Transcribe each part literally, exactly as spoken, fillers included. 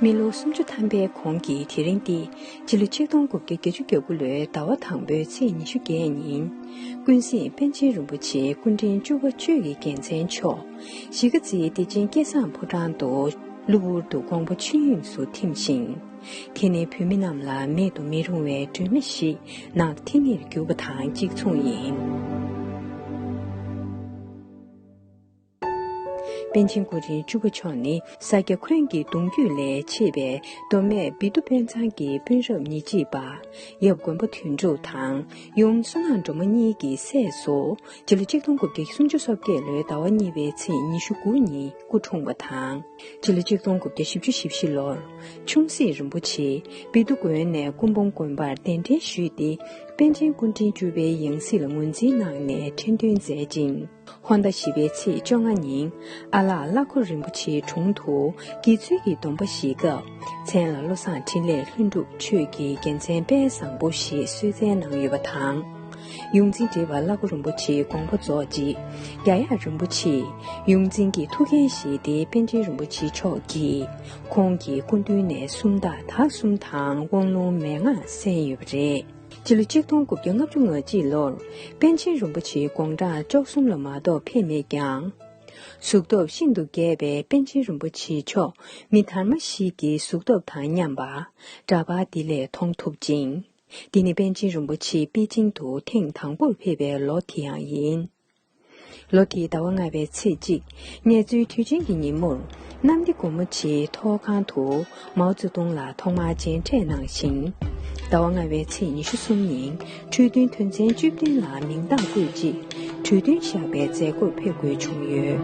མི་ལོ་སུམ་ཅུ་ཐམ་པའི་གོང་གི་དེ་རིང་སྟེ། སྤྱི་ལོ་ཆིག་སྟོང་དགུ་བརྒྱ་བརྒྱད་ཅུ་གྱ་དགུ་ལོའི་ཟླ་བ་དང་པོའི་ཚེས་ཉི་ཤུ་བརྒྱད་ཉིན། ཀུན་གཟིགས་པཎ་ཆེན་རིན་པོ་ཆེ་སྐུ་ཕྲེང་བཅུ་པ་ཆོས་ཀྱི་རྒྱལ་མཚན་མཆོག་གཞིས་ཀ་རྩེའི་བདེ་ཆེན་སྐལ་བཟང་ཕོ་བྲང་དུ་གློ་བུར་དུ་དགོངས་པ་ཆོས་དབྱིངས་སུ་ཐིམ་ཞིང་། དེ་ནི་བོད་མི་རྣམས་ལ་མེད་དུ་མི་རུང་བའི་སྒྲོན་མེ་ཞིག་ནར་ཐིང་ངེར་གྱུར་པ་དང་གཅིག་མཚུངས་ཡིན། པཎ་ཆེན་སྐུ་ཕྲེང་བཅུ་པ་མཆོག་ནི་ས་སྐྱ་འཁོན་གྱི་གདུང་རྒྱུད་ལས་མཆེད་པའི་མདོ་སྨད་བི་ཏུ་དཔོན་ཚང་གི་དཔོན་རབས་ཉེར་གཅིག་པ། ཡབ་མགོན་པོ་དོན་གྲུབ་དང་ཡུམ་བསོད་ནམས་སྒྲོལ་མ་གཉིས་ཀྱི་སྲས་སུ། སྤྱི་ལོ་ཆིག་སྟོང་དགུ་བརྒྱ་སུམ་ཅུ་སོ་བརྒྱད་ལོའི་ཟླ་བ་གཉིས་པའི་ཚེས་ཉི་ཤུ་དགུ་ཉིན་སྐུ་འཁྲུངས་པ་དང་། སྤྱི་ལོ་ཆིག་སྟོང་དགུ་བརྒྱ་བཞི་བཅུ་ཞེ་བཞི་ལོར་ཆུང་སྲིད་རིན་པོ་ཆེ་བི་ཏུ་དགོན་ནས་སྐུ་འབུམ་དགོན་པར་གདན་འདྲེན་ཞུས་ཏེ། པཎ་ཆེན་སྐུ་ཕྲེང་བཅུ་པའི་ཡང་སྲིད་ལ་ངོས་འཛིན་གནང་ནས་ཁྲི་འདོན་མཛད་ཅིང་། ཧོར་ཟླ་བཞི་པའི་ཚེས་བཅོ་ལྔ་ཉིན་ཨ་ལགས་བླ་ཁོ་རིན་པོ་ཆེའི་དྲུང་དུ་དགེ་ཚུལ་གྱི་སྡོམ་པ་བཞེས་སྐབས། མཚན་ལ་བློ་བཟང་འཕྲིན་ལས་ལྷུན་གྲུབ་ཆོས་ཀྱི་རྒྱལ་མཚན་དཔལ་བཟང་པོ་ཞེས་གསོལ་སྩལ་གནང་ཡོད་པ་དང་། ཡོངས་འཛིན་བགྲེས་པ་བླ་ཁོ་རིན་པོ་ཆེའི་དགོངས་པ་རྫོགས་རྗེས། རྒྱ་ཡག་རིན་པོ་ཆེས་ཡོངས་འཛིན་གྱི་ཐུགས་འགན་བཞེས་ཏེ། པཎ་ཆེན་རིན་པོ་ཆེ་མཆོག་གིས་ཁོང་གི་སྐུ་མདུན་ནས་སུམ་རྟགས་དག་གསུམ་དང་དབང་ལུང་མན་ངག་གསན་ཡོད་པ་རེད། སྤྱི་ལོ་ཆིག་སྟོང་དགུ་བརྒྱ་ལྔ་བཅུ་ང་གཅིག་ལོར་པཎ་ཆེན་རིན་པོ་ཆེའི་དགུང་གྲངས་བཅུ་གསུམ་ལ་མ་གཏོགས་ཕེབས་མེད་ཀྱང་། གཟུགས་སྟོབས་ཤིན་ཏུ་རྒྱས་པའི་པཎ་ཆེན་རིན་པོ་ཆེ་མཆོག་མི་དར་མ་ཞིག་གི་གཟུགས་སྟོབས་དང་མཉམ་པ་འདྲ་པར་འདི་ལས་མཐོང་ཐུབ་ཅིང་། འདི་ནི་པཎ་ཆེན་རིན་པོ་ཆེ་པེ་ཅིང་དུ་ཐེངས་དང་པོར་ཕེབས་པའི་ལོ་དེ་ཡང་ཡིན། ལོ་དེའི་ཟླ་བ་ལྔ་པའི་ཚེས་གཅིག་གནས་ཚུལ་དུས་ཆེན་གྱི་ཉིན་མོར། གནམ་བདེ་སྒོ་མོ་ཆེའི་ཐོག་ཁང་དུ་མའོ་ཙེ་ཏུང་ལ་ཐོག་མར་མཇལ་འཕྲད་གནང་ཞིང་། ཟླ་བ་ལྔ་པའི་ཚེས་ཉི་ཤུ་གསུམ་ཉིན་གྲོས་མཐུན་དོན་ཚན་བཅུ་བདུན་ལ་མིང་རྟགས་བཀོད་རྗེས། གྲོས་མཐུན་བཞག་པའི་མཛད་སྒོར་ཕེབས་དགོས་བྱུང་ཡོད།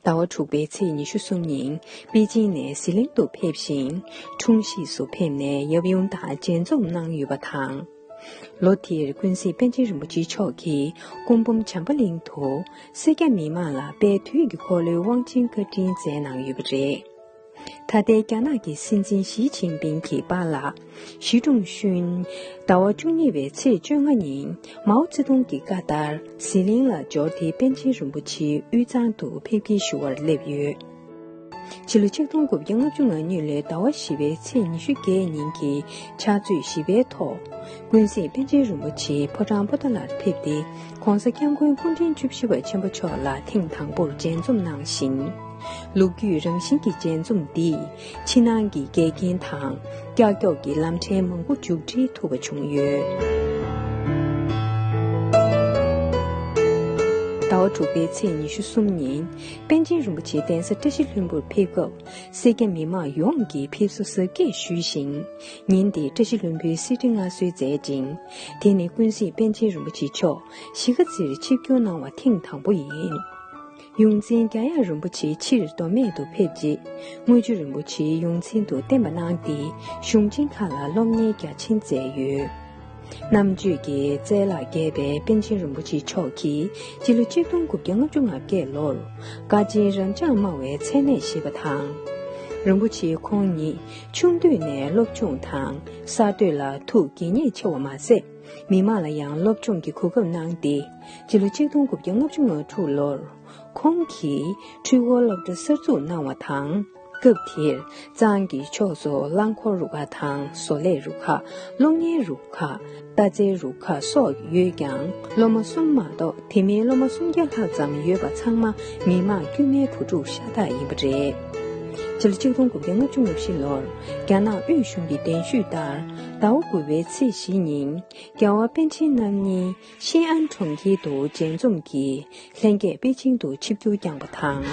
ཟླ་བ་དྲུག་པའི་ཚེས་ཉི་ཤུ་གསུམ་ཉིན་པེ་ཅིང་ནས་ཟི་ལིང་དུ་ཕེབས་ཤིང་། འཁྲུངས་གཞིས་སུ་ཕེབས་ནས་ཡབ་ཡུམ་དང་མཇལ་འཛོམས་གནང་ཡོད་པ་དང་། ལོ་དེར་ཀུན་གཟིགས་པཎ་ཆེན་རིན་པོ་ཆེ་མཆོག་གིས་སྐུ་འབུམ་བྱམས་པ་གླིང་དུ་སེར་སྐྱ་མི་མང་ལ་དཔལ་དུས་ཀྱི་འཁོར་ལོའི་དབང་ཆེན་བཀའ་དྲིན་སྩལ་གནང་ཡོད་པ་རེད། ད་ལྟའི་རྒྱ་ནག་གི་སྲིད་འཛིན་ཞི་ཅིན་ཕིང་གི་པཱ་ལགས་ཞི་ཀྲུང་ཤུན། ཟླ་བ་བཅུ་གཉིས་པའི་ཚེས་བཅོ་ལྔ་ཉིན་མའོ་ཙེ་ཏུང་གི་བཀའ་ལྟར་ཟི་ལིང་ལ་འབྱོར་ཏེ་པཎ་ཆེན་རིན་པོ་ཆེའི་དབུས་གཙང་དུ་ཕེབས་སྐྱེལ་ཞུ་བར་སླེབས་ཡོད། ཕྱི་ལོ་ཆིག་སྟོང་དགུ་བརྒྱ་ལྔ་བཅུ་ང་གཉིས་ལོའི་ཟླ་བ་བཞི་པའི་ཚེས་ཉི་ཤུ་བརྒྱད་ཉིན་གྱི་ཕྱག་ཚོད་བཞི་པའི་ཐོག་ཀུན་གཟིགས་པཎ་ཆེན་རིན་པོ་ཆེ་ཕོ་བྲང་པོ་ཏཱ་ལར་ཕེབས་ཏེ། ༸གོང་ས་༸སྐྱབས་མགོན་སྐུ་ཕྲེང་བཅུ་བཞི་པ་ཆེན་པོ་མཆོག་ལ་ཐེངས་དང་པོར་མཇལ་འཛོམས་གནང་ཞིང་། ལོ་རྒྱུས་རང་བཞིན་གྱི་མཇལ་འཛོམས་འདིས་ཕྱི་ནང་གི་འགལ་རྐྱེན་དང་ཀྱག་ཀྱོག་གི་ལམ་ཕྲན་མང་པོ་མཇུག་སྒྲིལ་ཐུབ་པ་བྱུང་ཡོད། ཟླ་བ་དྲུག་པའི་ཚེས་ཉི་ཤུ་གསུམ་ཉིན་པཎ་ཆེན་རིན་པོ་ཆེ་གདན་ས་བཀྲ་ཤིས་ལྷུན་པོར་ཕེབས་སྐབས། སེར་སྐྱ་མི་མང་ཡོངས་ཀྱིས་ཕེབས་བསུ་གཟབ་རྒྱས་ཞུས་ཤིང་། ཉིན་དེར་བཀྲ་ཤིས་ལྷུན་པོའི་གསེར་ཁྲི་མངའ་གསོལ་མཛད་ཅིང་། དེ་ནི་ཀུན་གཟིགས་པཎ་ཆེན་རིན་པོ་ཆེ་མཆོག་གཞིས་ཀ་རྩེར་ཆིབས་བསྒྱུར་གནང་བ་ཐེངས་དང་པོ་ཡིན། ཡོངས་འཛིན་རྒྱ་ཡག་རིན་པོ་ཆེ་ཕྱིར་མདོ་སྨད་དུ་ཕེབས་རྗེས། དངུལ་ཆུ་རིན་པོ་ཆེའི་ཡོངས་འཛིན་དུ་བསྟེན་པ་གནང་སྟེ། གཞུང་ཆེན་ཁག་ལ་སློབ་གཉེར་རྒྱ་ཆེན་མཛད་ཡོད། རྣམ་དཔྱོད་ཀྱི་རྩལ་ལ་རྒྱས་པའི་པཎ་ཆེན་རིན་པོ་ཆེ་མཆོག་གིས་སྤྱི་ལོ་ཆིག་སྟོང་དགུ་བརྒྱ་ལྔ་བཅུ་ང་བརྒྱད་ལོར་དཀའ་ཆེན་རབ་འབྱམས་སྨྲ་བའི་མཚན་གནས་བཞེས་པ་དང་། རིན་པོ་ཆེ་ཁོང་ཉིད་ཆུང་དུས་ནས་སློབ་སྦྱོང་དང་གསར་གཏོད་ལ་ཐུགས་དགྱེས་མཉེས་ཆེ་བ་མ་ཟད། མི་མང་ལ་ཡང་སློབ་སྦྱོང་གི་གོ་སྐབས་གནང་སྟེ། སྤྱི་ལོ་ཆིག་སྟོང་དགུ་བརྒྱ་ལྔ་བཅུ་ང་དྲུག་ལོར། ཁོང་གིས་འཕྲུལ་འཁོར་སློབ་གྲྭ་གསར་འཛུགས་གནང་བ་དང་། སྐབས་དེར་གཙང་གི་ཕྱོགས་སུ་རླངས་འཁོར་རུ་ཁག་དང་བཟོ་ལས་རུ་ཁག་སློབ་གཉེར་རུ་ཁག་རྟ་རྩལ་རུ་ཁག་སོགས་ཡོད་ཀྱང་། སློབ་མ་གསུམ་མ་གཏོགས་དེ་མིན་སློབ་མ་སུམ་བརྒྱ་ལྷག་ཙམ་ཡོད་པ་ཚང་མ་མི་དམངས་དཀྱུས་མའི་བུ་ཕྲུག་ཤ་སྟག་ཡིན་པ་རེད། སྤྱི་ལོ་ཆིག་སྟོང་དགུ་བརྒྱ་ལྔ་བཅུ་ང་བཞི་ལོར་རྒྱ་ནག་དབུས་གཞུང་གི་གདན་ཞུས་ལྟར། ཟླ་བ་དགུ་པའི་ཚེས་བཞི་ཉིན་རྒྱལ་བ་པཎ་ཆེན་རྣམ་གཉིས་ཤིན་ཨན་གྲོང་ཁྱེར་དུ་མཇལ་འཛོམས་ཀྱིས། ལྷན་རྒྱས་པེ་ཅིང་དུ་ཆིབས་བསྒྱུར་བསྐྱངས་པ་དང་།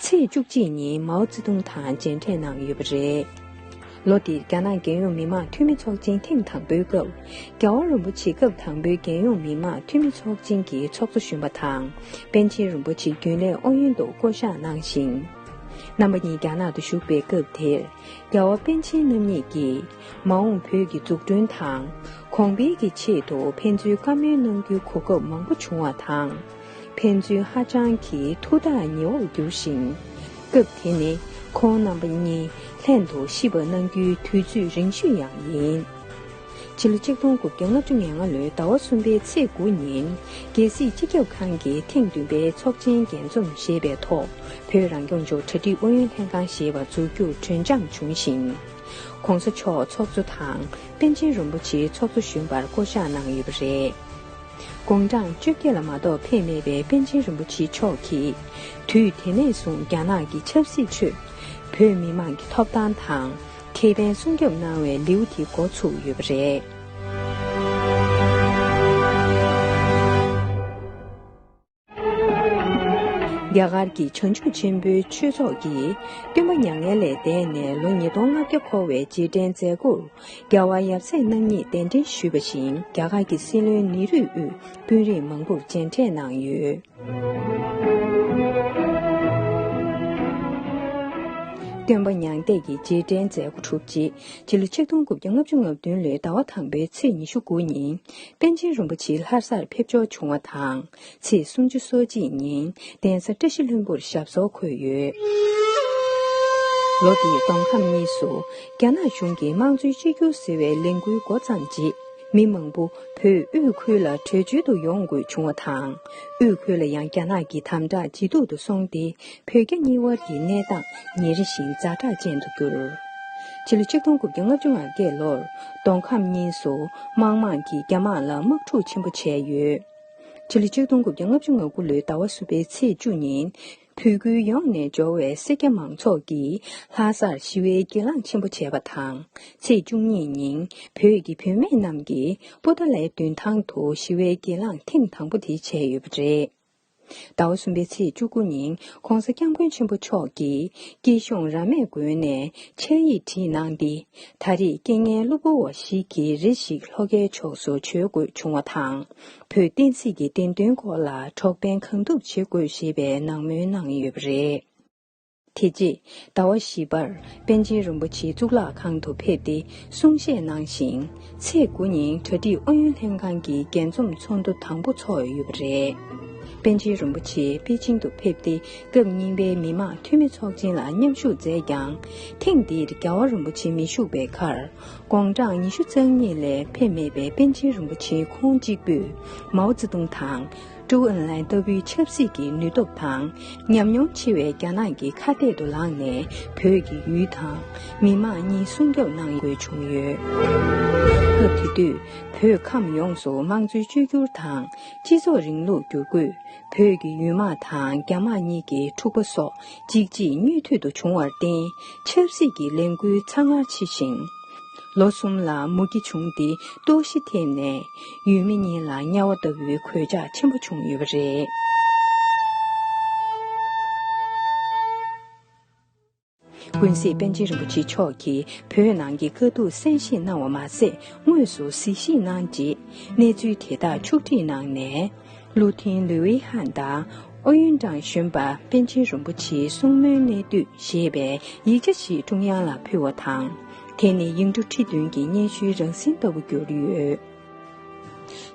ཚེས་བཅུ་གཅིག་ཉིན་མའོ་ཙེ་ཏུང་དང་མཇལ་འཕྲད་གནང་ཡོད་པ་རེད། ལོ་འདིར་རྒྱ་ནག་རྒྱལ་ཡོངས་མི་དམངས་འཐུས་མི་ཚོགས་ཆེན་ཐེངས་དང་པོའི་སྐབས། རྒྱལ་བ་རིན་པོ་ཆེ་སྐབས་དང་པོའི་རྒྱལ་ཡོངས་མི་དམངས་འཐུས་མི་ཚོགས་ཆེན་གྱི་ཚོགས་གཙོ་གཞོན་པ་དང་། པཎ་ཆེན་རིན་པོ་ཆེ་རྒྱུན་ལས་ཨུ་ཡོན་དུ་བསྐོ་གཞག་གནང་ཞིང་། རྣམ་པ་གཉིས་རྒྱ་ནག་ཏུ་བཞུགས་པའི་སྐབས་དེར། རྒྱལ་བ་པཎ་ཆེན་རྣམ་གཉིས་ཀྱིས་མ་འོངས་བོད་ཀྱི་འཛུགས་སྐྲུན་དང་། གོང་འཕེལ་གྱི་ཆེད་དུ་ཕན་ཚུན་བཀའ་མོལ་གནང་རྒྱུའི་གོ་སྐབས་མང་པོ་བྱུང་བ་དང་། ཕན་ཚུན་ཧ་ཅང་གི་ཐུགས་ཐག་ཉེ་བར་གྱུར་ཞིང་། སྐབས་དེ་ནི་ཁོང་རྣམ་པ་གཉིས་ལྷན་དུ་གཤིབ་པ་གནང་རྒྱུའི་དུས་ཚོད་རིང་ཤོས་ཡང་ཡིན། ཕྱི་ལོ་ཆིག་སྟོང་དགུ་བརྒྱ་ལྔ་བཅུ་ང་ལྔ་ལོའི་ཟླ་བ་གསུམ་པའི་ཚེས་དགུ་ཉིན། རྒྱལ་སྲིད་སྤྱི་ཁྱབ་ཁང་གི་ཐེངས་བདུན་པའི་ཚོགས་ཆེན་རྒྱས་འཛོམས་ཞེས་པའི་ཐོག་བོད་རང་སྐྱོང་ལྗོངས་གྲ་སྒྲིག་ཨུ་ཡོན་ལྷན་ཁང་ཞེས་པ་འཛུགས་རྒྱུར་གྲོས་འཆམ་བྱུང་ཞིང་། ྋགོང་ས་མཆོག་ཚོགས་གཙོ་དང་པཎ་ཆེན་རིན་པོ་ཆེ་ཚོགས་གཙོ་གཞོན་པར་བསྐོ་གཞག་གནང་ཡོད་པ་རེད། དགུང་གྲངས་བཅོ་བརྒྱད་ལ་མ་གཏོགས་ཕེབས་མེད་པའི་པཎ་ཆེན་རིན་པོ་ཆེ་མཆོག་གིས། དུས་དེ་ནས་བཟུང་རྒྱ་ནག་གི་ཆབ་སྲིད་ཁྲོད། བོད་མི་མང་གི་ཐོབ་ཐང་དང་ཁེ་ཕན་སྲུང་སྐྱོབ་གནང་བའི་ལེའུ་དེ་འགོ་ཚུགས་ཡོད་པ་རེད། རྒྱ་གར་གྱི་བྱང་ཆུབ་ཆེན་པོའི་ཆོས་ཚོགས་ཀྱིས་སྟོན་པ་མྱ་ངན་ལས་འདས་ནས་ལོ་ཉིས་སྟོང་ལྔ་བརྒྱ་འཁོར་བའི་རྗེས་དྲན་མཛད་སྒོར་རྒྱལ་བ་ཡབ་སྲས་རྣམ་གཉིས་གདན་འདྲེན་ཞུས་པ་བཞིན་རྒྱ་གར་གྱི་སྲིད་བློན་ནེ་རུས་དབུས་དཔོན་རིགས་མང་པོར་མཇལ་འཕྲད་གནང་ཡོད། སྟོན་པ་མྱང་འདས་ཀྱི་རྗེས་དྲན་མཛད་སྒོ་གྲུབ་རྗེས་ཕྱི་ལོ་ཆིག་སྟོང་དགུ་བརྒྱ་ལྔ་བཅུ་ང་བདུན་ལོའི་ཟླ་བ་དང་པོའི་ཚེས་ཉི་ཤུ་དགུ་ཉིན་པཎ་ཆེན་རིན་པོ་ཆེ་ལྷ་སར་ཕེབས་འབྱོར་བྱུང་བ་དང་། ཚེས་སུམ་ཅུ་སོ་གཅིག་ཉིན་གདན་ས་བཀྲ་ཤིས་ལྷུན་པོར་ཞབས་སོར་འཁོད་ཡོད། ལོ་འདིའི་དོན་ཁམས་གཉིས་སུ་རྒྱ་ནག་གཞུང་གིས་དམངས་གཙོའི་གཅིག་གྱུར་ཟེར་བའི་ལས་འགུལ་འགོ་བརྩམས་རྗེས། མི་མང་པོ་བོད་དབུས་ཁུལ་ལ་བྲོས་བྱོལ་དུ་ཡོང་དགོས་བྱུང་བ་དང་། དབུས་ཁུལ་ལ་ཡང་རྒྱ་ནག་གི་དམ་དྲག་ཇེ་སྡུག་ཏུ་སོང་སྟེ། བོད་རྒྱ་གཉིས་དབར་གྱི་གནས་སྟངས་ཉིན་རེ་བཞིན་ཛ་དྲག་ཅན་དུ་གྱུར། ཕྱི་ལོ་ཆིག་སྟོང་དགུ་བརྒྱ་ལྔ་བཅུ་ང་བརྒྱད་ལོར་མདོ་ཁམས་གཉིས་སུ་དམག་དམངས་ཀྱིས་རྒྱ་དམག་ལ་དམག་འཁྲུག་ཆེན་པོ་བྱས་ཡོད། ཕྱི་ལོ་ཆིག་སྟོང་དགུ་བརྒྱ་ལྔ་བཅུ་ང་དགུ་ལོའི་ཟླ་བ་གསུམ་པའི་ཚེས་བཅུ་ཉིན། བོད་ཁུལ་ཡོངས་ནས་འབྱོར་བའི་སེར་སྐྱ་མང་ཚོགས་ཀྱིས་ལྷ་སར་ཞི་བའི་གྱེན་ལངས་ཆེན་པོ་བྱས་པ་དང་། ཚེས་བཅུ་གཉིས་ཉིན་བོད་ཀྱི་བུད་མེད་རྣམས་ཀྱིས་པོ་ཏཱ་ལའི་མདུན་ཐང་དུ་ཞི་བའི་གྱེན་ལངས་ཐེངས་དང་པོ་དེ་བྱས་ཡོད་པ་རེད། ཟླ་བ་གསུམ་པའི་ཚེས་བཅུ་དགུ་ཉིན་ྋགོང་ས་ྋསྐྱབས་མགོན་ཆེན་པོ་མཆོག་གིས་སྐྱིད་གཤོངས་ར་མས་དགོན་ནས་ཕྱག་ཡིག་བྲིས་གནང་སྟེ། ད་རེས་རྐྱེན་ངན་གློ་བུར་བ་ཞིག་གིས་རེ་ཞིག་ལྷོ་ཁའི་ཕྱོགས་སུ་བྲོས་དགོས་བྱུང་བ་དང་། བོད་བསྟན་སྲིད་ཀྱི་བདེན་དོན་སྐོར་ལ་གྲོགས་ཕན་གང་ཐུབ་བྱེད་དགོས་ཞེས་པའི་ནང་མོལ་གནང་ཡོད་པ་རེད། དེ་རྗེས་ཟླ་བ་བཞི་པར་པཎ་ཆེན་རིན་པོ་ཆེ་གཙུག་ལག་ཁང་དུ་ཕེབས་ཏེ་གསུང་བཤད་གནང་ཞིང་། ཚེས་དགུ་ཉིན་གྲ་སྒྲིག་ཨུ་ཡོན་ལྷན་ཁང་གི་རྒྱས་འཛོམས་ཚོགས་འདུ་དང་པོ་འཚོགས་ཡོད་པ་རེད། པཎ་ཆེན་རིན་པོ་ཆེ་པེ་ཅིང་དུ་ཕེབས་ཏེ་སྐབས་གཉིས་པའི་མི་དམངས་འཐུས་མི་ཚོགས་ཆེན་ལ་མཉམ་ཞུགས་མཛད་ཀྱང་། ཐེངས་འདིར་རྒྱལ་བ་རིན་པོ་ཆེ་མི་བཞུགས་པའི་ཁར། དགུང་གྲངས་ཉི་ཤུ་རྩ་གཉིས་ལས་ཕེབས་མེད་པའི་པཎ་ཆེན་རིན་པོ་ཆེ་ཁོང་གཅིག་པུས་མའོ་ཙེ་ཏུང་དང་། ཀྲོའུ་ཨེན་ལའེ་ལྟ་བུའི་ཆབ་སྲིད་ཀྱི་ནུས་སྟོབས་དང་ཉམས་མྱོང་ཆེ་བའི་རྒྱ་ནག་གི་ཁ་གཏད་དུ་ལངས་ནས་བོད་ཀྱི་ཡུལ་དང་མི་དམངས་གཉིས་སྲུང་སྐྱོབ་གནང་དགོས་བྱུང་ཡོད། སྐབས་དེ་དུས་བོད་ཁམས་ཡོངས་སུ་དམངས་གཙོའི་བཅོས་བསྒྱུར་དང་སྤྱི་ཚོགས་རིང་ལུགས་བསྒྱུར་བཀོད། བོད་ཀྱི་ཡུལ་དམག་དང་རྒྱ་དམག་གཉིས་ཀྱི་འཁྲུག་པ་སོགས་གཅིག་རྗེས་གཉིས་མཐུད་དུ་བྱུང་བར་བརྟེན། ཆབ་སྲིད་ཀྱི་ལས་འགུལ་ཚ་ངར་ཆེ་ཞིང་། ལོ་གསུམ་ལ་མུ་གེ་བྱུང་སྟེ་ལྟོགས་ཤི་ཐེབས་ནས་ཡུལ་མི་གཉིས་ལ་དམྱལ་བ་ལྟ་བུའི་གོད་ཆག་ཆེན་པོ་བྱུང་ཡོད་པ་རེད། ཀུན་གཟིགས་པཎ་ཆེན་རིན་པོ་ཆེ་མཆོག་གིས་བོད་ནང་གི་དཀའ་སྡུག་གསན་བཞེས་གནང་བ་མ་ཟད། དངོས་སུ་གཟིགས་ཞིབ་གནང་རྗེས། གནས་ཚུལ་དེ་དག་ཕྱོགས་སྒྲིག་གནང་ནས། ཀླུ་ཐིང་ལུའུ་ཝེ་ཧན་དང་། ཨུ་ཡོན་ཀྲང་གཞོན་པ་པཎ་ཆེན་རིན་པོ་ཆེའི་གསུང་མོལ་གནད་བསྡུས་ཞེས་པའི་ཡིག་ཆ་ཞིག་ཀྲུང་དབྱང་ལ་ཕུལ་བ་དང་། དེ་ནི་ཡིག་འབྲུ་ཁྲི་བདུན་གྱི་སྙན་ཞུའི་རང་བཞིན་ལྟ་བུ་གྱུར་ཡོད།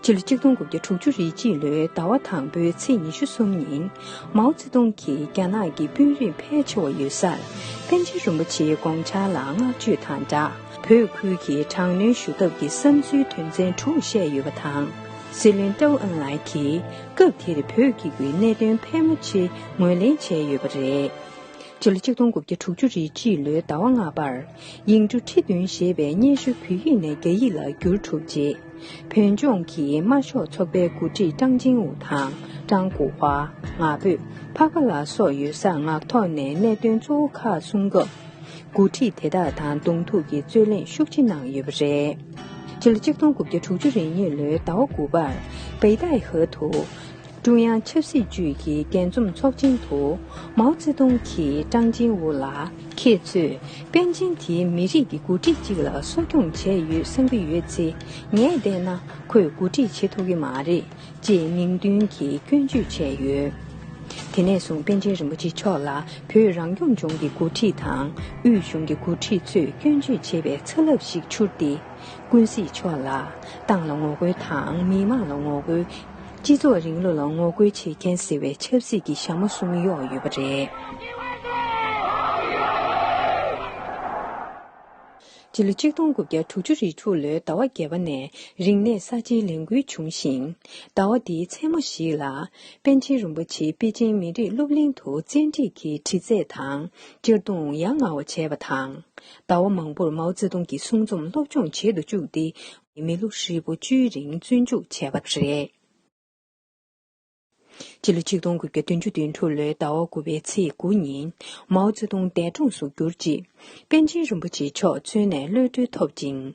ཕྱི་ལོ་ཆིག་སྟོང་དགུ་བརྒྱ་དྲུག་ཅུ་རེ་གཅིག་ལོའི་ཟླ་བ་དང་པོའི་ཚེས་ཉི་ཤུ་གསུམ་ཉིན། མའོ་ཙེ་ཏུང་གིས་རྒྱ་ནག་གི་དཔོན་རིགས་ཕལ་ཆེ་བ་ཡོད་སར། པཎ་ཆེན་རིན་པོ་ཆེའི་དགོངས་འཆར་ལ་བསྔགས་བརྗོད་དང་སྦྲགས། བོད་ཁུལ་གྱི་དྲག་གནོན་ཞུ་ཐབས་ཀྱི་བསམ་ཚུལ་དོན་ཚན་དྲུག་བཤད་ཡོད་པ་དང་། སྲིད་བློན་ཀྲོའུ་ཨེན་ལའེ་གིས་སྐབས་དེར་བོད་ཀྱི་གནད་དོན་ཕལ་མོ་ཆེ་ངོས་ལེན་བྱས་ཡོད་པ་རེད། སྤྱི་ལོ་ཆིག་སྟོང་དགུ་བརྒྱ་དྲུག་ཅུ་རེ་གཅིག་ལོའི་ཟླ་བ་ལྔ་པར། ཡིག་འབྲུ་ཁྲི་བདུན་ཞེས་པའི་སྙན་ཞུ་བོད་ཡིག་ནས་རྒྱ་ཡིག་ལ་བསྒྱུར་གྲུབ་རྗེས། བོད་ལྗོངས་ཀྱི་དམར་ཤོག་ཚོགས་པའི་འགོ་ཁྲིད་ཀྲང་ཅིང་ཝུ་དང་ཀྲང་གོ་ཧྭ། ང་ཕོད། ཕ་ཁ་ལ་སོགས་ཡོད་སར་ངག་ཐོག་ནས་གནད་དོན་གཙོ་བོ་ཁག་གསུང་སྐབས། འགོ་ཁྲིད་དེ་དག་དང་གདོང་ཐུག་གི་རྩོད་གླེང་ཤུགས་ཆེ་གནང་ཡོད་པ་རེད། སྤྱི་ལོ་ཆིག་སྟོང་དགུ་བརྒྱ་དྲུག་ཅུ་རེ་གཉིས་ལོའི་ཟླ་བ་དགུ་པར། པེ་ཏའི་ཧེ་དུ། ཀྲུང་དབྱང་ཆབ་སྲིད་ཅུས་ཀྱི་རྒྱས་འཛོམས་ཚོགས་ཆེན་དུ། མའོ་ཙེ་ཏུང་གིས་ཀྲང་ཅིང་ཝུ་ལ། ཁྱེད་ཚོས་པཎ་ཆེན་དེའི་མི་རིགས་ཀྱི་འགོ་ཁྲིད་ཅིག་ལ་གསོ་སྐྱོང་བྱས་ཡོད་བསམ་གྱི་ཡོད་ཚེ། ངས་བལྟས་ན་ཁོས་འགོ་ཁྲིད་བྱེད་ཐུབ་ཀྱི་མ་རེད། ཅེས་ནན་ཏན་གྱིས་སྐྱོན་བརྗོད་བྱས་ཡོད། དེ་ནས་བཟུང་པཎ་ཆེན་རིན་པོ་ཆེ་མཆོག་ལ་བོད་རང་སྐྱོང་ལྗོངས་ཀྱི་འགོ་ཁྲིད་དང་དབུས་གཞུང་གི་འགོ་ཁྲིད་ཚོས་སྐྱོན་བརྗོད་བྱེད་པའི་ཚ་རླབས་ཤིག་འཕྱུར་ཏེ། ཀུན་གཟིགས་མཆོག་ལ་ཏང་ལ་ངོ་རྒོལ་དང་མི་དམངས་ལ་ངོ་རྒོལ། སྤྱི་ཚོགས་རིང་ལུགས་ལ་ངོ་རྒོལ་བྱེད་མཁན་ཟེར་བའི་ཆབ་སྲིད་ཀྱི་ཞྭ་མོ་གསུམ་གཡོགས་ཡོད་པ་རེད། སྤྱི་ལོ་ཆིག་སྟོང་དགུ་བརྒྱ་དྲུག་ཅུ་རེ་དྲུག་ལོའི་ཟླ་བ་བརྒྱད་པ་ནས་རིག་གནས་གསར་བརྗེའི་ལས་འགུལ་བྱུང་ཞིང་། ཟླ་བ་འདིའི་མཚན་མོ་ཞིག་ལ། པཎ་ཆེན་རིན་པོ་ཆེ་པེ་ཅིང་མི་རིགས་སློབ་གླིང་དུ་བཙན་ཁྲིད་ཀྱིས་དྲི་རྩད་དང་གཅར་རྡུང་ཡ་ང་བ་བྱས་པ་དང་། ཟླ་བ་མང་པོར་མའོ་ཙེ་ཏུང་གི་གསུང་རྩོམ་སློབ་སྦྱོང་བྱེད་དུ་བཅུག་སྟེ། མི་ལོ་ཧྲིལ་པོ་བཅུའི་རིང་བཙོན་འཇུག་བྱས་པ་རེད། སྤྱི་ལོ་ཆིག་སྟོང་དགུ་བརྒྱ་བདུན་ཅུ་དོན་དྲུག་ལོའི་ཟླ་བ་དགུ་པའི་ཚེས་དགུ་ཉིན། མའོ་ཙེ་ཏུང་འདས་གྲོངས་སུ་གྱུར་རྗེས། པཎ་ཆེན་རིན་པོ་ཆེ་མཆོག་བཙོན་ནས་གློད་གྲོལ་ཐོབ་ཅིང་།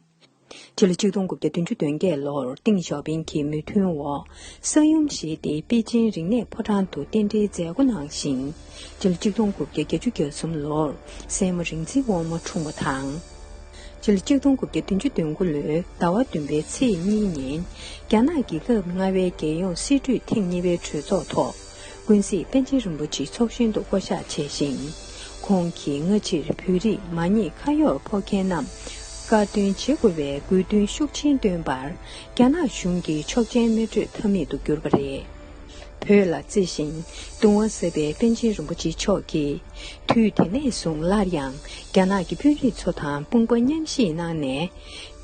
སྤྱི་ལོ་ཆིག་སྟོང་དགུ་བརྒྱ་བདུན་ཅུ་དོན་བརྒྱད་ལོར་ཏེང་ཞའོ་ཕིང་གི་མོས་མཐུན་འོག་ས་ཡོམ་བཞེས་ཏེ་པེ་ཅིན་རིག་གནས་ཕོ་བྲང་དུ་རྟེན་འབྲེལ་མཛད་སྒོ་གནང་ཞིང་། སྤྱི་ལོ་ཆིག་སྟོང་དགུ་བརྒྱ་བརྒྱད་ཅུ་གྱ་གསུམ་ལོར་སྲས་མོ་རིག་འཛིན་དབང་མོ་འཁྲུངས་པ་དང་། སྤྱི་ལོ་ཆིག་སྟོང་དགུ་བརྒྱ་བདུན་ཅུ་དོན་དགུ་ལོའི་ཟླ་བ་བདུན་པའི་ཚེས་གཉིས་ཉིན། རྒྱ་ནག་གི་སྐབས་ལྔ་པའི་རྒྱལ་ཡོངས་སྲིད་གྲོས་ཐེངས་གཉིས་པའི་གྲོས་ཚོགས་ཐོག་ཀུན་གཟིགས་པཎ་ཆེན་རིན་པོ་ཆེ་ཚོགས་གཞོན་དུ་བསྐོ་གཞག་བྱས་ཤིང་། ཁོང་གིས་སྔ་ཕྱིར་བོད་རིགས་མ་ཉེས་ཁ་གཡོག་ཕོག་མཁན་རྣམས་དཀར་འདོན་བྱེད་དགོས་པའི་དགོས་འདུན་ཤུགས་ཆེན་བཏོན་པར། རྒྱ་ནག་གཞུང་གིས་ཆོག་མཆན་མི་སྤྲོད་ཐབས་མེད་དུ་གྱུར་པ་རེད། བོད་ལ་བརྩེ་ཞིང་གདུང་བ་ཟབ་པའི་པཎ་ཆེན་རིན་པོ་ཆེ་མཆོག་གིས། དུས་དེ་ནས་བཟུང་སླར་ཡང་རྒྱ་ནག་གི་དཔོན་རིགས་ཚོ་དང་དཔུང་པ་མཉམ་གཤིབ་གནང་ནས།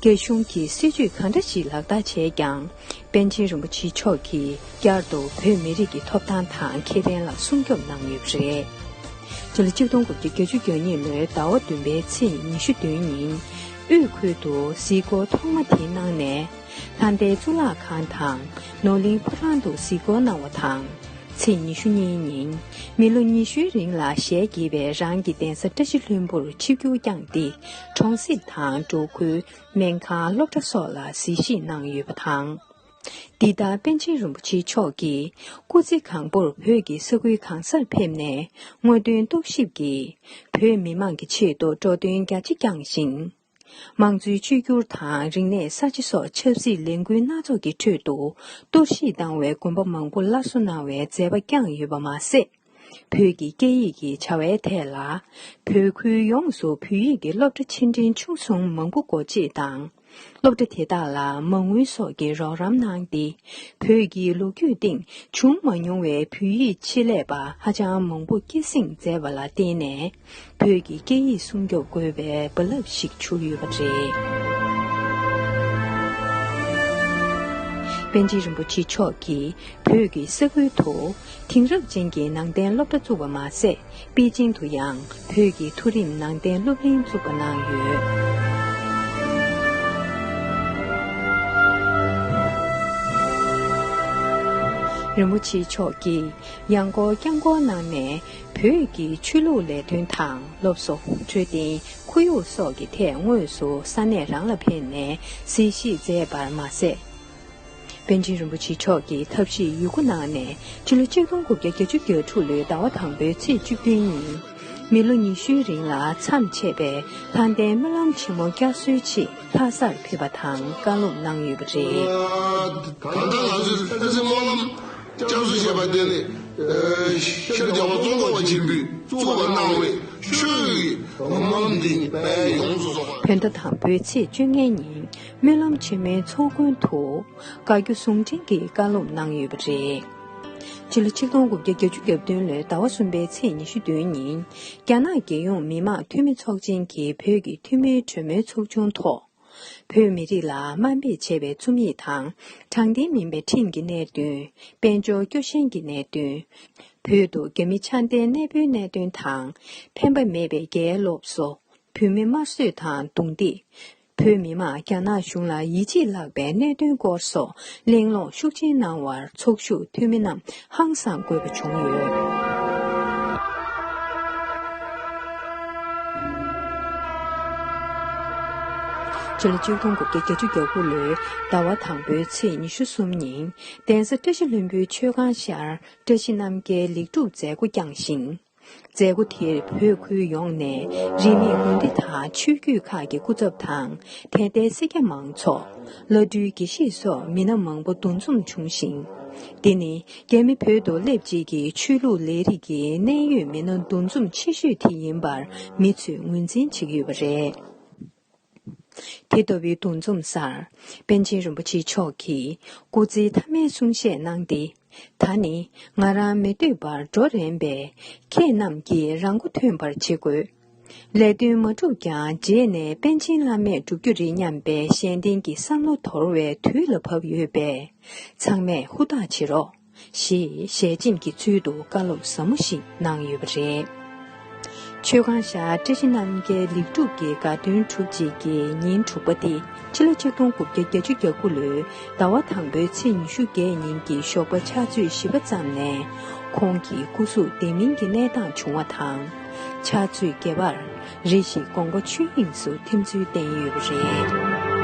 རྒྱ་གཞུང་གིས་སྲིད་ཇུས་གང་འདྲ་ཞིག་ལག་བསྟར་བྱས་ཀྱང་། པཎ་ཆེན་རིན་པོ་ཆེ་མཆོག་གིས་བསྐྱར་དུ་བོད་མི་རིགས་ཀྱི་ཐོབ་ཐང་དང་ཁེ་ཕན་ལ་སྲུང་སྐྱོབ་གནང་ཡོད་པ་རེད། སྤྱི་ལོ་ཆིག་སྟོང་དགུ་བརྒྱ་བརྒྱད་ཅུ་གྱ་གཉིས་ལོའི་ཟླ་བ་བདུན་པའི་ཚེས་ཉི་ཤུ་བདུན་ཉིན། དབུས་ཁུལ་དུ་གཟིགས་སྐོར་ཐོག་མ་དེ་གནང་ནས། ལྷ་ལྡན་གཙུག་ལག་ཁང་དང་ནོར་གླིང་ཕོ་བྲང་དུ་གཟིགས་སྐོར་གནང་བ་དང་། ཚེས་ཉི་ཤུ་གཉིས་ཉིན། མི་ལོ་ཉི་ཤུའི་རིང་ལ་ཞལ་གྱེས་པའི་རང་གི་གདན་ས་བཀྲ་ཤིས་ལྷུན་པོར་ཆིབས་བསྒྱུར་བསྐྱངས་ཏེ། གྲོང་གསེབ་དང་འབྲོག་ཁུལ། སྨན་ཁང་། སློབ་གྲྭ་སོགས་ལ་གཟིགས་ཞིབ་གནང་ཡོད་པ་དང་། འདི་ལྟར་པཎ་ཆེན་རིན་པོ་ཆེ་མཆོག་གིས་སྐུ་ཚེ་གང་པོར་བོད་ཀྱི་ས་ཁུལ་གང་སར་ཕེབས་ནས་དངོས་དོན་རྟོག་ཞིབ་ཀྱིས་བོད་མི་མང་གི་ཆེད་དུ་འགྲོ་དོན་རྒྱ་ཆེ་བསྐྱངས་ཤིང་། དམངས་གཙོའི་བཅོས་བསྒྱུར་དང་རིག་གནས་གསར་བརྗེ་སོགས་ཆབ་སྲིད་ལས་འགུལ་སྣ་ཚོགས་ཀྱི་ཁྲོད་དུ་གཏོར་བཤིག་བཏང་བའི་དགོན་པ་མང་པོ་སླར་གསོ་གནང་བའི་མཛད་པ་བསྐྱངས་ཡོད་པ་མ་ཟད། བོད་ཀྱི་སྐད་ཡིག་གི་བྱ་བའི་ཐད་ལ། བོད་ཁུལ་ཡོངས་སུ་བོད་ཡིག་གི་སློབ་གྲྭ་ཆེ་འབྲིང་ཆུང་གསུམ་མང་པོ་སྒོ་འབྱེད་དང་། སློབ་གྲྭ་དེ་དག་ལ་མ་དངུལ་སོགས་ཀྱི་རོགས་རམ་གནང་སྟེ། བོད་ཀྱི་ལོ་རྒྱུས་སྟེང་བྱུང་མ་མྱོང་བའི་བོད་ཡིག་ཆེད་ལས་པ་ཧ་ཅང་མང་པོ་སྐྱེད་སྲིང་མཛད་པ་ལ་བརྟེན་ནས། བོད་ཀྱི་སྐད་ཡིག་སྲུང་སྐྱོབ་དགོས་པའི་རྦ་རླབས་ཤིག་འཕྱུར་ཡོད་པ་རེད། པཎ་ཆེན་རིན་པོ་ཆེ་མཆོག་གིས་བོད་ཀྱི་ས་ཁུལ་དུ་དེང་རབས་ཅན་གྱི་ནང་བསྟན་སློབ་གྲྭ་བཙུགས་པ་མ་ཟད། པེ་ཅིང་དུ་ཡང་བོད་ཀྱི་མཐོ་རིམ་ནང་བསྟན་སློབ་གླིང་བཙུགས་པ་གནང་ཡོད། རིན་པོ་ཆེ་མཆོག་གིས་ཡང་སྐོར་བསྐྱར་སྐོར་གནང་ནས། བོད་ཀྱི་ཆོས་ལུགས་ལས་དོན་དང་སློབ་གསོ། འཕྲོད་བསྟེན། ཁོར་ཡུག་སོགས་ཀྱི་ཐད་དངོས་སུ་ས་གནས་རང་ལ་ཕེབས་ནས་གཟིགས་ཞིབ་མཛད་པར་མ་ཟད། པཎ་ཆེན་རིན་པོ་ཆེ་མཆོག་གིས་ཐབས་ཤེས་ཡོད་རྒུ་གནང་ནས། ཕྱི་ལོ་ཆིག་སྟོང་དགུ་བརྒྱ་བརྒྱད་ཅུ་གྱ་དྲུག་ལོའི་ཟླ་བ་དང་པོའི་ཚེས་བཅུ་བདུན་ཉིན། མི་ལོ་ཉི་ཤུའི་རིང་ལ་མཚམས་ཆད་པའི་ལྷ་ལྡན་སྨོན་ལམ་ཆེན་མོ་བསྐྱར་གསོའི་ཆེད་ལྷ་སར་ཕེབས་པ་དང་བཀའ་སློབ་གནང་ཡོད་པ་རེད། ད་ལྟ་ང་ཚོས་ལྷ་རྩེ་སྨོན་ལམ་བསྐྱར་གསོ་བྱས་པ་དེ་ནི། ཤར་རྒྱལ་བ་ཙོང་ཁ་པ་ཆེན་པོས་བཙུགས་པ་གནང་བའི་ཆོས་ཀྱི་སྨོན་ལམ་འདི་ནི་དཔལ་ཡོངས་སུ་རྫོགས་པ། བོད་ཟླ་དང་པོའི་ཚེས་བཅོ་ལྔ་ཉིན་སྨོན་ལམ་ཆེན་མོའི་ཚོགས་མགོན་དུ་བཀའ་བརྒྱུད་ཟུང་འབྲེལ་གྱི་བཀའ་སློབ་གནང་ཡོད་པ་རེད། སྤྱི་ལོ་ཆིག་སྟོང་དགུ་བརྒྱ་བརྒྱད་ཅུ་གྱ་བདུན་ལོའི་ཟླ་བ་གསུམ་པའི་ཚེས་ཉི་ཤུ་བདུན་ཉིན། རྒྱ་ནག་རྒྱལ་ཡོངས་མི་དམངས་འཐུས་མི་ཚོགས་ཆེན་གྱི་བོད་ཀྱི་འཐུས་མིའི་གྲོས་མོལ་ཚོགས་ཆུང་ཐོག་བོད་མི་རིགས་ལ་དམའ་འབེབས་བྱས་པའི་རྩོམ་ཡིག་དང་། དྲང་བདེན་མིན་པའི་ཁྲིམས་ཀྱི་གནད་དོན། དཔལ་འབྱོར་སྐྱོ་ཞན་གྱི་གནད་དོན། བོད་དུ་རྒྱ་མི་ཆ་ལྡན་གནས་སྤོའི་གནད་དོན་དང་། ཕན་པ་མེད་པའི་རྒྱའི་སློབ་གསོ། བོད་མི་དམར་གསོད་དང་རྡུང་རྡེག་བོད་མི་དམངས་རྒྱ་ནག་གཞུང་ལ་ཡིད་ཆེས་བརླག་པའི་གནད་དོན་སྐོར་སོགས་གླེང་སློང་ཤུགས་ཆེན་གནང་བར་ཚོགས་ཞུགས་འཐུས་མི་རྣམས་ཧང་སངས་དགོས་པ་བྱུང་ཡོད། སྤྱི་ལོ་ཆིག་སྟོང་དགུ་བརྒྱ་བརྒྱད་ཅུ་གྱ་དགུ་ལོའི་ཟླ་བ་དང་པོའི་ཚེས་ཉི་ཤུ་གསུམ་ཉིན་གདན་ས་བཀྲ་ཤིས་ལྷུན་པོའི་མཆོད་ཁང་ཤར་བཀྲ་ཤིས་རྣམ་རྒྱལ་ལེགས་གྲུབ་མཛད་སྒོ་བསྐྱངས་ཤིང་། མཛད་སྒོ་དེར་བོད་ཁུལ་ཡོངས་ནས་རིས་མེད་དགོན་སྡེ་དང་ཆོས་བརྒྱུད་ཁག་གི་སྐུ་ཚབ་དང་། དད་ལྡན་སེར་སྐྱ་མང་ཚོགས། བླ་སྤྲུལ་དགེ་བཤེས་སོགས་མི་སྣ་མང་པོ་འདུ་འཛོམས་བྱུང་ཞིང་། འདི་ནི་རྒྱ་མི་བོད་དུ་སླེབས་རྗེས་ཀྱི་ཆོས་ལུགས་ལས་རིགས་ཀྱི་གནད་ཡོད་མི་སྣ་འདུ་འཛོམས་ཆེ་ཤོས་དེ་ཡིན་པར་མི་ཚོས་ངོས་འཛིན་བྱེད་ཀྱི་ཡོད་པ་རེད། དེ་ལྟ་བུའི་འདུ་འཛོམས་སར། པཎ་ཆེན་རིན་པོ་ཆེ་མཆོག་གིས་སྐུ་ཚེའི་མཐའ་མའི་གསུང་བཤད་གནང་སྟེ། ད་ནི་ང་རང་མི་སྡོད་པར་འགྲོ་རན་པས། ཁྱེད་རྣམས་ཀྱིས་རང་མགོ་ཐོན་པར་བྱེད་དགོས། ལས་དོན་མ་གྲུབ་ཀྱང་རྗེས་ནས་པཎ་ཆེན་བླ་མས་བསྒྲུབ་རྒྱུ་རེད་སྙམ་པའི་གཞན་བརྟེན་གྱི་བསམ་བློ་དོར་བའི་དུས་ལ་བབ་ཡོད་པས། ཚང་མས་ཧུར་ཐག་བྱེད་རོགས། ཞེས་ཞལ་ཆེམས་ཀྱི་ཚུལ་དུ་བཀའ་སློབ་ཟབ་མོ་ཞིག་གནང་ཡོད་པ་རེད། ཆོས་ཁང་ཤར་བཀྲ་ཤིས་རྣམ་རྒྱལ་ལེགས་གྲུབ་ཀྱི་དགའ་སྟོན་གྲུབ་རྗེས་ཀྱི་ཉིན་དྲུག་པ་སྟེ། ཕྱི་ལོ་ཆིག་སྟོང་དགུ་བརྒྱ་བརྒྱད་ཅུ་གྱ་དགུ་ལོའི་ཟླ་བ་དང་པོའི་ཚེས་ཉི་ཤུ་བརྒྱད་ཉིན་གྱི་ཞོགས་པ་ཕྱག་ཚོད་བཞི་པ་ཙམ་ནས། ཁོང་གི་སྐུ་གཟུགས་བདེ་མིན་གྱི་གནས་སྟངས་བྱུང་བ་དང་། ཕྱག་ཚོད་བརྒྱད་པར་རེ་ཞིག་དགོངས་པ་ཆོས་དབྱིངས་སུ་ཐིམ་ཚུལ་བསྟན་ཡོད་པ་རེད།